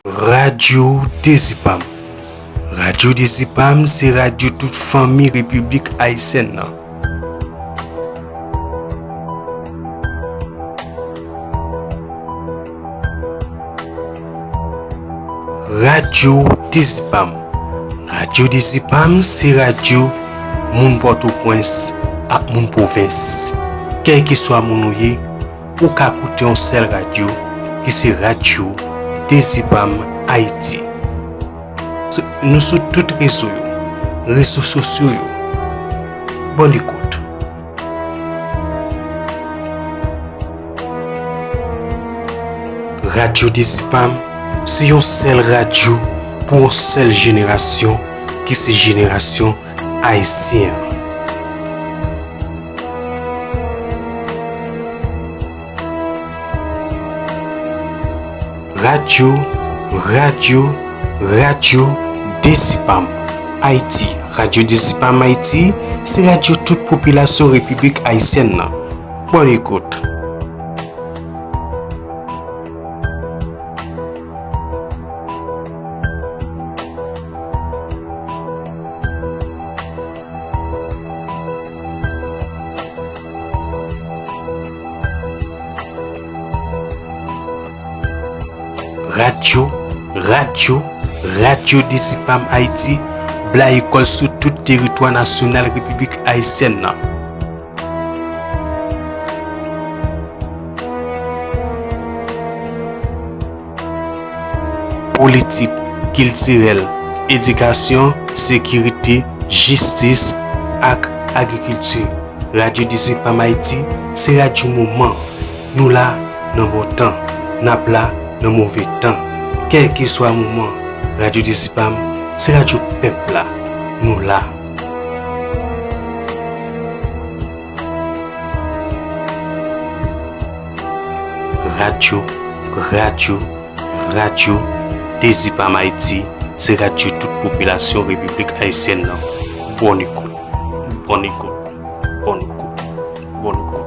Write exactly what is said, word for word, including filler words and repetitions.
Radyo Dezi Pa M. Radyo Dezi Pa M se radyo tout fanmi Repiblik Ayisyèn nan. Radyo Dezi Pa M. Radyo Dezi Pa M se radyo moun Pòtoprens ak moun pwovens. Kèlkeswa moun ou ye, ou ka koute yon sèl radyo, ki se radyo Dezi Pa M Ayiti. Nou sou tout rezo yo, rezo sosyo yo. Bòn ekout. Radyo Dezi Pa M se yon sèl radyo pou yon sèl jenerasyon, ki se jenerasyon ayisyen an. Radyo, radyo, radyo Dezi Pa M Ayiti. Radyo Dezi Pa M Ayiti se radyo tout popilasyon Repiblik Ayisyèn nan. Bòn ekout. Radyo, radyo, radyo Dezi Pa M Ayiti, blayi kò l sou tout teritwa nasyonal Repiblik Ayisyèn nan. Politik, kiltirèl, edikasyon, sekirite, jistis ak agrikilti. Radyo Dezi Pa M Ayiti se radyo moman. Nou la nan bon tan, n ap la nan move tan. Kèlkeswa moman, Radyo Dezi Pa M se radyo pèp la. Nou la. Radyo, radyo, radyo Dezi Pa M Ayiti, se radyo tout popilasyon Repiblik Ayisyèn nan. Bòn ekout, bòn ekout, bòn ekout, bòn ekout.